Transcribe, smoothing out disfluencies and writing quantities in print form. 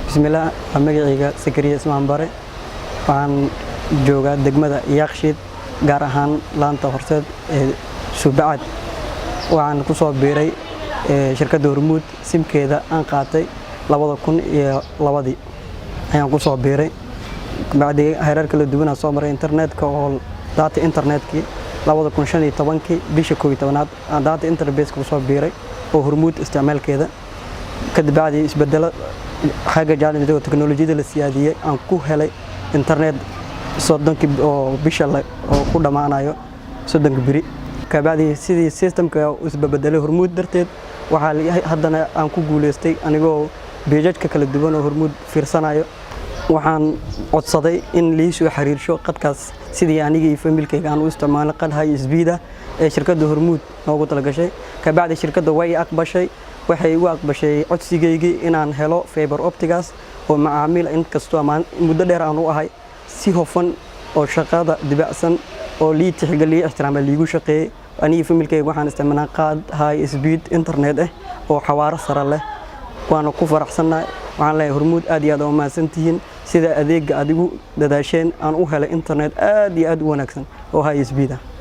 Bismillaah, waa magacayga Sakariya Ismaan Bare. Waxaan joogaa degmada Yaaqshiid, gaar ahaan laanta Horseed ee Suubacad. Waxaan ku soo biiray shirkadda Hormuud. Simkeeda aan qaatay 2002-dii ayaan ku soo biiray. Bacdi heerar kala duwan aan soo maray internetka oo data internetkii, 2015-kii bisha 11aad aan data interface ku soo biiray oo Hormuud isticmaalkeeda. Kadib bacdi isbedelo xagga jaalimada teknolojiyada la siyaadiyey, aan ku helay internet 30-kii oo bisha oo ku dhammaanayo 30-ka beri. Kabacdi sidii systemka isbabedelay Hormuud darteed, waxaa haddana aan ku guuleystay anigoo pages-ka kala duwan oo Hormuud fiirsanayo, waxaan codsaday in lii soo xiriirsho qadkaas sidii aniga iyo familkayga aan u isticmaalo qad high speed ah ee shirkadda Hormuud noogu talagashay. Kabacdi shirkadda way aqbashay, waxay igu aqbashay codsigaygii inaan helo fiber optic-gaas oo macaamiil inkastoo muddo dheer aan u ahay, si hufan oo shaqada dibacsan oo lii tixgeliyey, ixtiraama liigu shaqeeyey. Aniga familkayga waxaan isticmaalnaa qaad high speed internet ah oo xawaaro sare leh, waana ku faraxsannahay. Waxaan leeyahay Hormuud, aad iyo aad oo mahadsantihiin sida adeega adigu dadaasheen aan u helay internet aad iyo aad u wanaagsan oo high speed ah.